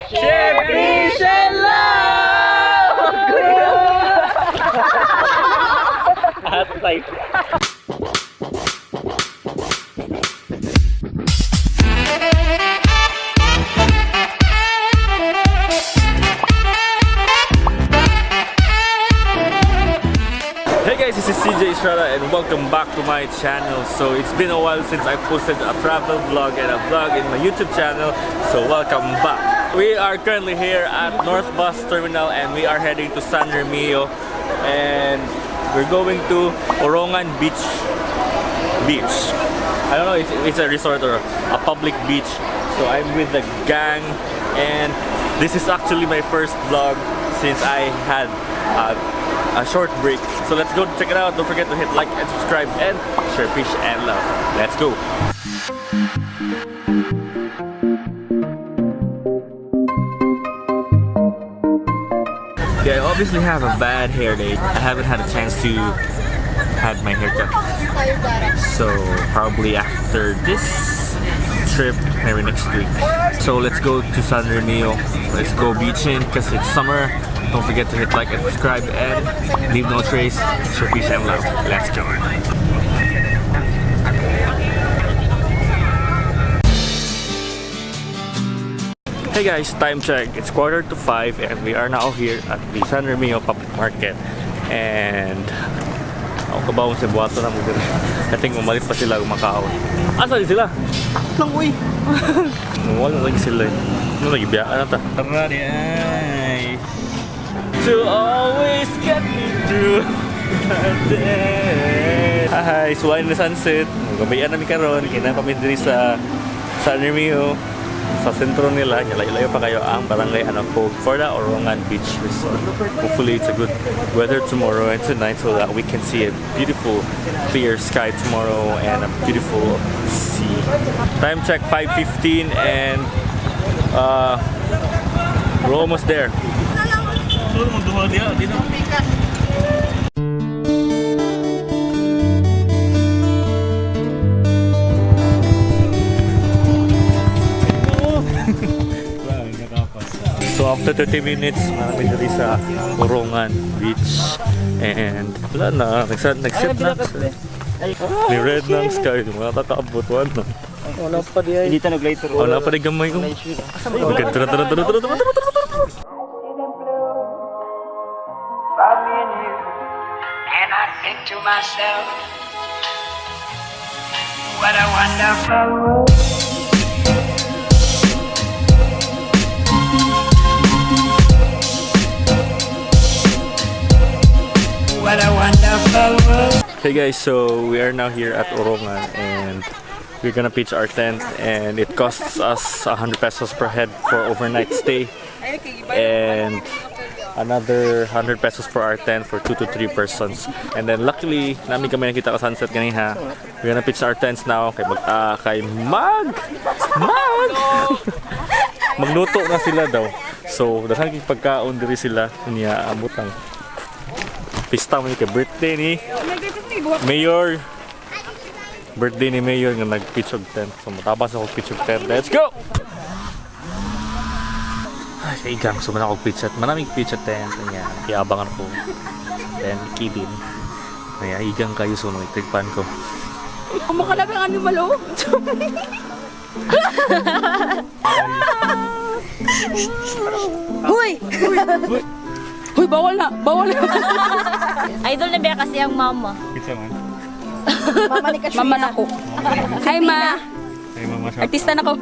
Hey guys, this is CJ Estrada and welcome back to my channel. So it's been a while since I posted a travel vlog and a vlog in my YouTube channel, so welcome back. We are currently here at North Bus Terminal and we are heading to San Remigio, and we're going to Orongan Beach. I don't know if it's a resort or a public beach. So I'm with the gang and this is actually my first vlog since I had a short break. So let's go check it out. Don't forget to hit like and subscribe and share peace and love. Let's go. Okay, I obviously have a bad hair day. I haven't had a chance to have my hair cut. So probably after this trip, maybe next week. So let's go to San Remigio. Let's go beaching because it's summer. Don't forget to hit like and subscribe and leave no trace. Share peace and love. Let's go. Hey guys, time check. It's 4:45 and we are now here at the San Remigio Public Market. And ako kabawon sa buwato na mo dito. I think umalis pa sila kumakaon. Asa di sila? Lang uy. Wala lagi sila. Ano lagi biya? Ano ta? Tara di ay. To always get me through the day. Hi, suwain na sunset. Gabayan namin karon. Kinapamid diri sa San Remigio. Sa sentro nila, layo-layo pa kayo ang barangay for the Orongan Beach Resort. Hopefully it's a good weather tomorrow and tonight so that we can see a beautiful clear sky tomorrow and a beautiful sea. Time check 5:15 and we're almost there. So after 30 minutes, marami dali sa Orongan Beach and wala na, nag-set na ni red ng sky, mga takaabot wala. Wala pa diyan. Hindi ta nag-lighter. Wala pa rin gamay ko. And I think to myself, what a wonderful world. What a wonderful world. Hey guys, so we are now here at Orongan and we're gonna pitch our tent and it costs us 100 pesos per head for overnight stay and another 100 pesos for our tent for 2 to 3 persons. And then luckily, namin kami nakita ka sunset kanina. We're gonna pitch our tents now kay magluto na sila daw. So, dahan kay pagkaon diri sila niya amutang pista mo kay birthday ni Mayor. Birthday ni Mayor nga nag-pitch og tent. So, matabas ako pitch og tent. Let's go! Ay, kaigang, so man ako pitch at maraming pitch at tent. Kaya, iabangan ko. Then, kidin. Kaya, igang kayo so nang itrigpan ko. Kumaka lang ang animal, oh. Huy! Huy, bawal na! Bawal na! Idol na biya kasi ang mama. Pitsa man. Mama na ko. Hi, ma! Ay, mama siya. Artista na ko.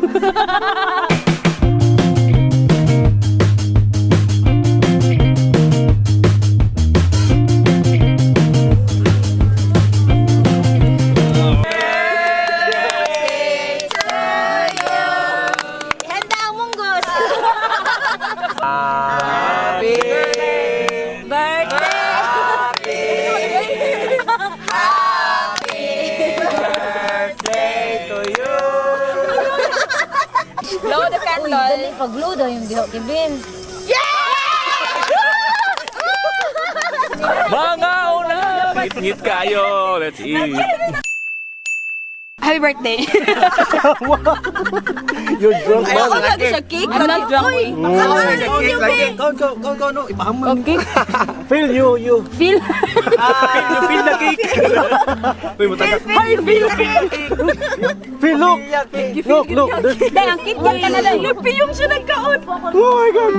Blow the candle. Dali, pag-blow daw yung gihok kibin. Mga una! Ngit-ngit kayo! Let's eat! Ay, Happy birthday. You're drunk, Ay, ako lagi sa cake. I'm not drunk, eh. Go, no. Ipahamon. Okay. Feel you. Feel. You feel the cake. Ay, feel. Feel, look. Look. Dahil ang cake ka na lang. Napiyong siya nagkaon. Oh my God.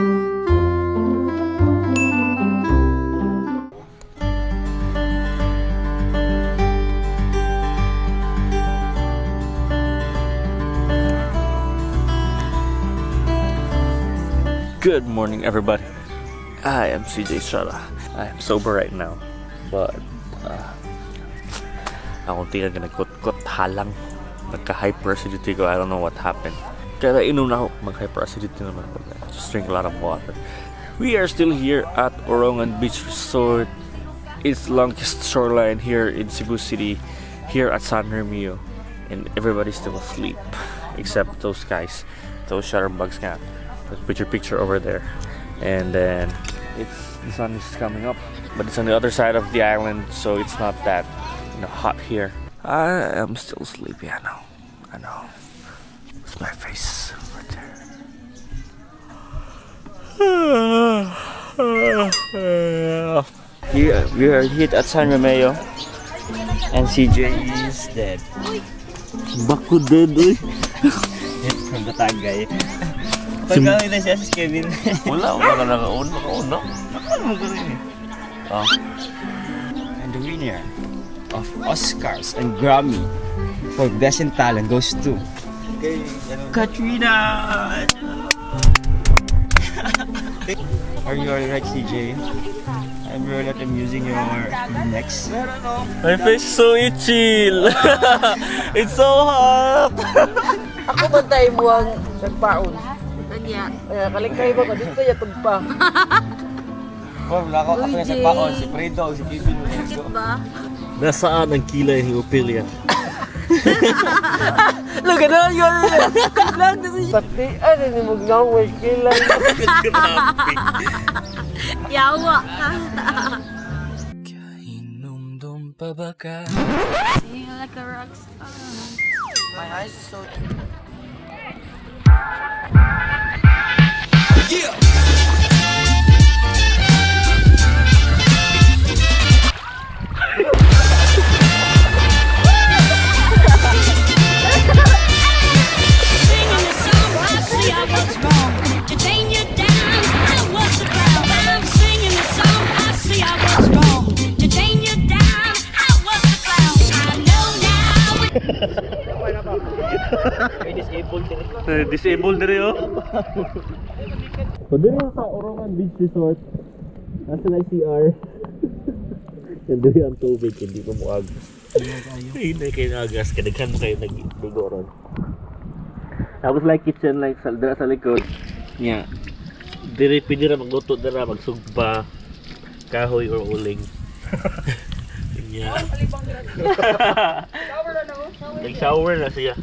Good morning, everybody. I am CJ Shara. I am sober right now, but akong tingnan ka nagkot-kot halang. Nagka-hyperacidity ko. I don't know what happened. Kaya inom na ako. Mag-hyperacidity naman ako. Just drink a lot of water. We are still here at Orongan Beach Resort. It's the longest shoreline here in Cebu City, here at San Remigio. And everybody's still asleep, except those guys, those shutterbugs nga. Put your picture over there, and then the sun is coming up, but it's on the other side of the island, so it's not that hot here. I am still sleepy. I know. It's my face right there. We are here at San Remigio, and CJ is dead. Baku dead, eh? From the Tagay. Pagkakita na siya si Kevin. Wala ka nakauna. Oh. And the winner of Oscars and Grammy for Best in Talent goes to Katrina. Are you alright, CJ? I'm really not amusing your necks. My face is so itchy. It's so hot. Ako bantay mo ang nagpaon. Kaya kalikay ba ka dito ya tugpa. Oh, wala ako yung sa paon, si Fredo, si Kevin. Nasaan ang kilay ni Ophelia? Look at all yun. Pati ano ni mo ngaway kilay. Yawa ka. Kainumdum pa ba ka? Singing like a rock star. My eyes are so... Disabled na rin, oh. So, dito sa Orongan Beach Resort. Nasa na CR. Nandito ang tubig, hindi ko mo agas. Hindi kayo nagas, kadaghan mo kayo nag-ligoron. Tapos like kitchen, like sa likod. Nya. Diri pwede na magluto na magsugba, kahoy or uling. Nya. Nag-shower na siya.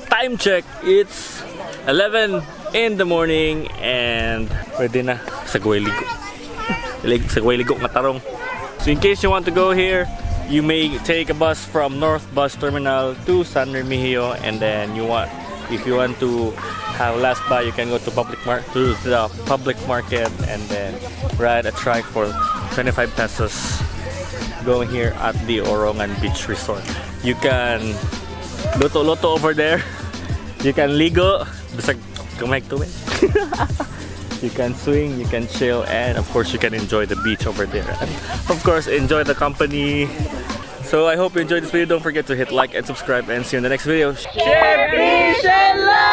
Time check, it's 11 in the morning and pwede na sagway ligo. Sagway ligo nga tarong. So in case you want to go here, you may take a bus from North Bus Terminal to San Remigio, and then if you want to have last buy, you can go to the public market and then ride a trike for 25 pesos. Going here at the Orongan Beach Resort. You can loto over there. You can ligo, bisag kumay tubig. You can swing, you can chill, and of course you can enjoy the beach over there. And of course, enjoy the company. So I hope you enjoyed this video. Don't forget to hit like and subscribe, and see you in the next video. Share, peace, and love!